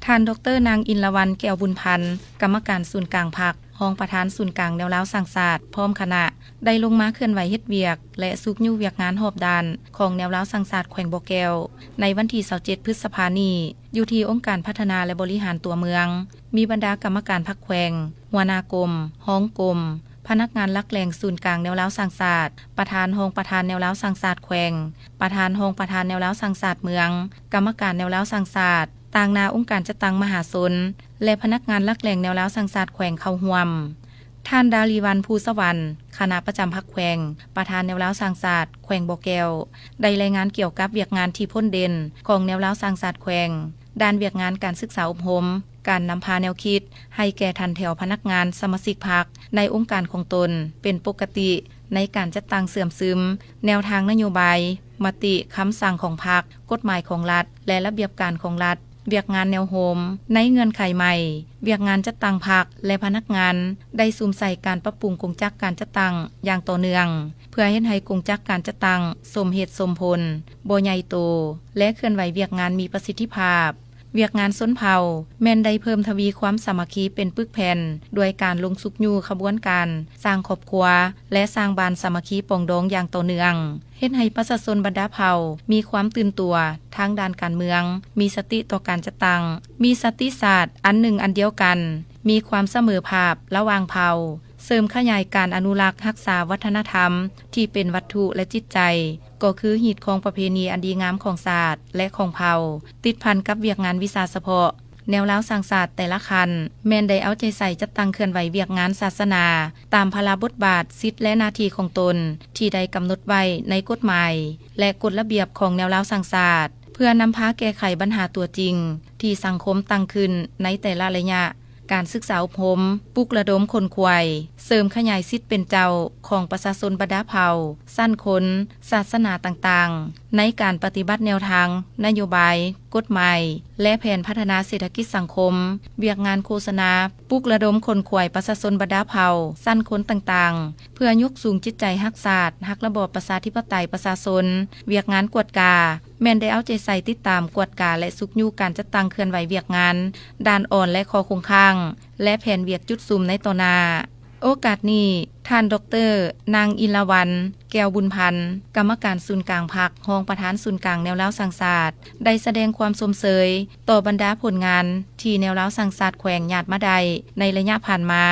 ທ່ານ ດອກເຕີ ນາງ ອິນລະວັນ ແກ້ວບຸນພັນ ກຳມະການສູນກາງພັກ, ຮອງປະທານສູນກາງແນວລາວສ້າງຊາດ ພ້ອມຄະນະ ໄດ້ລົງມາເຄື່ອນໄຫວເຮັດວຽກ ແລະ ຊຸກຍູ້ວຽກງານຮອບດ້ານຂອງແນວລາວສ້າງຊາດແຂວງບໍ່ແກ້ວ ໃນວັນທີຊາວເຈັດ ພຶດສະພານີ້ ຢູ່ທີ່ອົງການພັດທະນາ ແລະ ບໍລິຫານຕົວເມືອງ, ມີບັນດາກຳມະການພັກແຂວງ, ຫົວໜ້າກົມ, ຮອງກົມ, ພະນັກງານຫຼັກແຫຼ່ງສູນກາງແນວລາວສ້າງຊາດ, ປະທານ, ຮອງປະທານແນວລາວສ້າງຊາດແຂວງ, ປະທານ, ຮອງປະທານແນວລາວສ້າງຊາດເມືອງ, ກຳມະການແນວລາວສ້າງຊາດ, ຕາງໜ້າອົງການຈັດຕັ້ງມະຫາຊົນ ແລະ ພະນັກງານຫຼັກແຫຼ່ງແນວລາວສ້າງຊາດແຂວງເຂົ້າຮ່ວມ. ທ່ານ ດາລີວັນ ພູສະຫວັນ ຄະນະປະຈຳພັກແຂວງ, ປະທານແນວລາວສ້າງຊາດແຂວງບໍ່ແກ້ວ ໄດ້ລາຍງານກ່ຽວກັບວຽກງານທີ່ພົ້ນເດັ່ນຂອງແນວລາວສ້າງຊາດແຂວງ ດ້ານວຽກງານການສຶກສາອົບຮົມ, ການນຳພາແນວຄິດໃຫ້ແກ່ຖັນແຖວພະນັກງານສະມາຊິກພັກໃນອົງການຂອງຕົນເປັນປົກກະຕິ ໃນການຈັດຕັ້ງເຊື່ອມຊຶມແນວທາງນະໂຍບາຍ, ມະຕິ, ຄຳສັ່ງຂອງພັກ, ກົດໝາຍຂອງລັດ ແລະ ລະບຽບການຂອງລັດ, ວຽກງານແນວໂຮມ. ໃນເງື່ອນໄຂໃໝ່, ວຽກງານຈັດຕັ້ງພັກ ແລະ ພະນັກງານໄດ້ສຸມໃສ່ການປັບປຸງກົງຈັກການຈັດຕັ້ງຢ່າງຕໍ່ເນື່ອງ ເພື່ອເຮັດໃຫ້ກົງຈັກການຈັດຕັ້ງສົມເຫດສົມຜົນ, ບໍ່ໃຫຍ່ໂຕ ແລະ ເຄື່ອນໄຫວວຽກງານມີປະສິດທິພາບ. ວຽກງານຊົນເຜົ່າແມ່ນໄດ້ເພີ່ມທະວີຄວາມສາມັກຄີເປັນປຶກແຜ່ນ ດ້ວຍການລົງຊຸກຍູ້ຂະບວນການສ້າງຄອບຄົວ ແລະ ສ້າງບ້ານສາມັກຄີປອງດອງຢ່າງຕໍ່ເນື່ອງ, ເຮັດໃຫ້ປະຊາຊົນບັນດາເຜົ່າມີຄວາມຕື່ນຕົວທາງດ້ານການເມືອງ, ມີສະຕິຕໍ່ການຈັດຕັ້ງ, ມີສະຕິສາດອັນໜຶ່ງອັນດຽວກັນ, ມີຄວາມສະເໝີພາບລະຫວ່າງເຜົ່າ, ເສີມຂະຫຍາຍການອະນຸລັກຮັກສາວັດທະນະທຳທີ່ເປັນວັດຖຸ ແລະ ຈິດໃຈ ກໍຄືຮີດຄອງປະເພນີອັນດີງາມຂອງຊາດ ແລະ ຂອງເຜົ່າ, ຕິດພັນກັບວຽກງານວິຊາສະເພາະ. ແນວລາວສ້າງຊາດແຕ່ລະຂັ້ນແມ່ນໄດ້ເອົາໃຈໃສ່ຈັດຕັ້ງເຄື່ອນໄຫວວຽກງານສາສະໜາ ຕາມພາລະບົດບາດ, ສິດ ແລະ ໜ້າທີ່ຂອງຕົນທີ່ໄດ້ກຳນົດໄວ້ໃນກົດໝາຍ ແລະ ກົດລະບຽບຂອງແນວລາວສ້າງຊາດ ເພື່ອນຳພາແກ້ໄຂບັນຫາຕົວຈິງທີ່ສັງຄົມຕັ້ງຂຶ້ນໃນແຕ່ລະໄລຍະ. ການສຶກສາອົບຮົມ, ປຸກລະດົມຂົນຂວາຍ, ເສີມຂະຫຍາຍສິດເປັນເຈົ້າຂອງປະຊາຊົນບັນດາເຜົ່າ, ຊັ້ນຄົນ, ສາສະໜາຕ່າງໆ ໃນການປະຕິບັດແນວທາງ, ນະໂຍບາຍ, ກົດໝາຍ ແລະ ແຜນພັດທະນາເສດຖະກິດສັງຄົມ, ວຽກງານໂຄສະນາ, ປຸກລະດົມຂົນຂວາຍປະຊາຊົນບັນດາເຜົ່າ, ຊັ້ນຄົນຕ່າງໆ ເພື່ອຍົກສູງຈິດໃຈຮັກຊາດ, ຮັກລະບອບປະຊາທິປະໄຕປະຊາຊົນ, ວຽກງານກວດກາ ແມ່ນໄດ້ເອົາໃຈໃສ່ຕິດຕາມ, ກວດກາ ແລະ ຊຸກຍູ້ການຈັດຕັ້ງເຄື່ອນໄຫວວຽກງານ, ດ້ານອ່ອນ ແລະ ຂໍ້ຄົງຄ້າງ ແລະ ແຜນວຽກຈຸດສຸມໃນຕໍ່ໜ້າ. ໂອກາດນີ້, ທ່ານ ດອກເຕີ ນາງ ອິນລະວັນ ແກ້ວບຸນພັນ ກຳມະການສູນກາງພັກ, ຮອງປະທານສູນກາງແນວລາວສ້າງຊາດ ໄດ້ສະແດງຄວາມຊົມເຊີຍຕໍ່ບັນດາຜົນງານທີ່ແນວລາວສ້າງຊາດແຂວງຍາດມາໄດ້ໃນໄລຍະຜ່ານມາ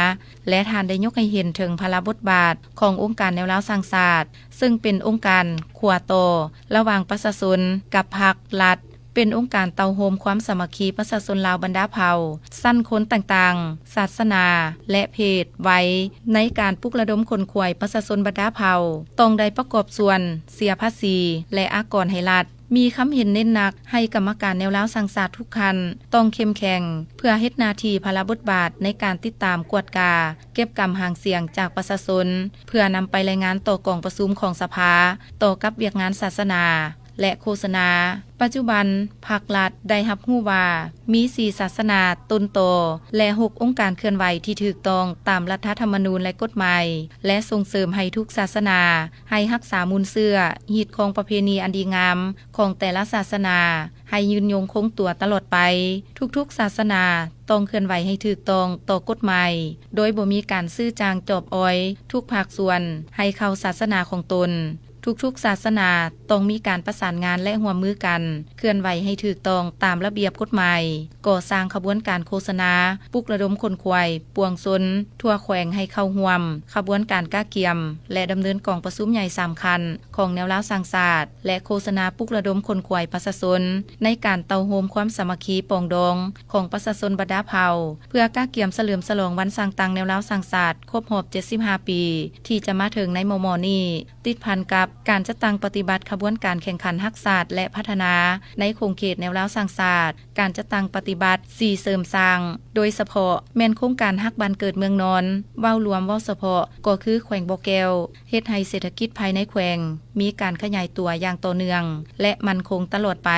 ແລະ ທ່ານໄດ້ຍົກໃຫ້ເຫັນເຖິງພາລະບົດບາດຂອງອົງການແນວລາວສ້າງຊາດ ເຊິ່ງເປັນອົງການຂົວຕໍ່ລະຫວ່າງປະຊາຊົນກັບພັກ, ລັດ, ເປັນອົງການເຕົ້າໂຮມຄວາມສາມັກຄີປະຊາຊົນລາວບັນດາເຜົ່າ, ຊັ້ນຄົນຕ່າງໆ, ສາສະໜາ ແລະ ເພດ, ໄວ ໃນການປຸກລະດົມຂົນຂວາຍປະຊາຊົນບັນດາເຜົ່າ ຕ້ອງໄດ້ປະກອບສ່ວນເສຍພາສີ ແລະ ອາກອນໃຫ້ລັດ. ມີຄຳເຫັນເນັ້ນໜັກໃຫ້ກຳມະການແນວລາວສ້າງຊາດທຸກຂັ້ນຕ້ອງເຂັ້ມແຂງ ເພື່ອເຮັດໜ້າທີ່ພາລະບົດບາດໃນການຕິດຕາມ, ກວດກາ, ເກັບກຳຫາງສຽງຈາກປະຊາຊົນ ເພື່ອນຳໄປລາຍງານຕໍ່ກອງປະຊຸມຂອງສະພາ ຕໍ່ກັບວຽກງານສາສະໜາ ແລະ ໂຄສະນາ. ປັດຈຸບັນ, ພັກລັດໄດ້ຮັບຮູ້ວ່າມີສີ່ສາສະໜາຕົ້ນຕໍ ແລະ ຫົກອົງການເຄື່ອນໄຫວທີ່ຖືກຕ້ອງຕາມລັດຖະທຳມະນູນ ແລະ ກົດໝາຍ ແລະ ສົ່ງເສີມໃຫ້ທຸກສາສະໜາ ໃຫ້ຮັກສາມູນເຊື້ອ, ຮີດຄອງປະເພນີອັນດີງາມຂອງແຕ່ລະສາສະໜາ ໃຫ້ຍືນຍົງຄົງຕົວຕະຫຼອດໄປ. ທຸກໆສາສະໜາຕ້ອງເຄື່ອນໄຫວໃຫ້ຖືກຕ້ອງຕໍ່ກົດໝາຍ ໂດຍບໍ່ມີການຊື້ຈ້າງຈອບອອຍທຸກພາກສ່ວນໃຫ້ເຂົ້າສາສະໜາຂອງຕົນ. ທຸກໆສາສະໜາຕ້ອງມີການປະສານງານ ແລະ ຮ່ວມມືກັນ ເຄື່ອນໄຫວໃຫ້ຖືກຕ້ອງຕາມລະບຽບກົດໝາຍ, ກໍ່ສ້າງຂະບວນການໂຄສະນາ, ປຸກລະດົມຂົນຂວາຍປວງຊົນທົ່ວແຂວງໃຫ້ເຂົ້າຮ່ວມຂະບວນການກະກຽມ ແລະ ດຳເນີນກອງປະຊຸມໃຫຍ່ສາມຂັ້ນຂອງແນວລາວສ້າງຊາດ ແລະ ໂຄສະນາປຸກລະດົມຂົນຂວາຍປະຊາຊົນ ໃນການເຕົ້າໂຮມຄວາມສາມັກຄີປອງດອງຂອງປະຊາຊົນບັນດາເຜົ່າ ເພື່ອກະກຽມສະເຫຼີມສະຫຼອງວັນສ້າງຕັ້ງແນວລາວສ້າງຊາດຄົບຮອບເຈັດສິບຫ້າປີ ທີ່ຈະມາເຖິງໃນມໍ່ໆນີ້. ຕິດພັນກັບການຈັດຕັ້ງປະຕິບັດຂະບວນການແຂ່ງຂັນຮັກຊາດ ແລະ ພັດທະນາໃນຂົງເຂດແນວລາວສ້າງຊາດ, ການຈັດຕັ້ງປະຕິບັດສີ່ເສີມສ້າງ, ໂດຍສະເພາະແມ່ນໂຄງການຮັກບ້ານເກີດເມືອງນອນ, ເວົ້າລວມ, ເວົ້າສະເພາະກໍຄືແຂວງບໍ່ແກ້ວ, ເຮັດໃຫ້ເສດຖະກິດພາຍໃນແຂວງມີການຂະຫຍາຍຕົວຢ່າງຕໍ່ເນື່ອງ ແລະ ໝັ້ນຄົງຕະຫຼອດໄປ.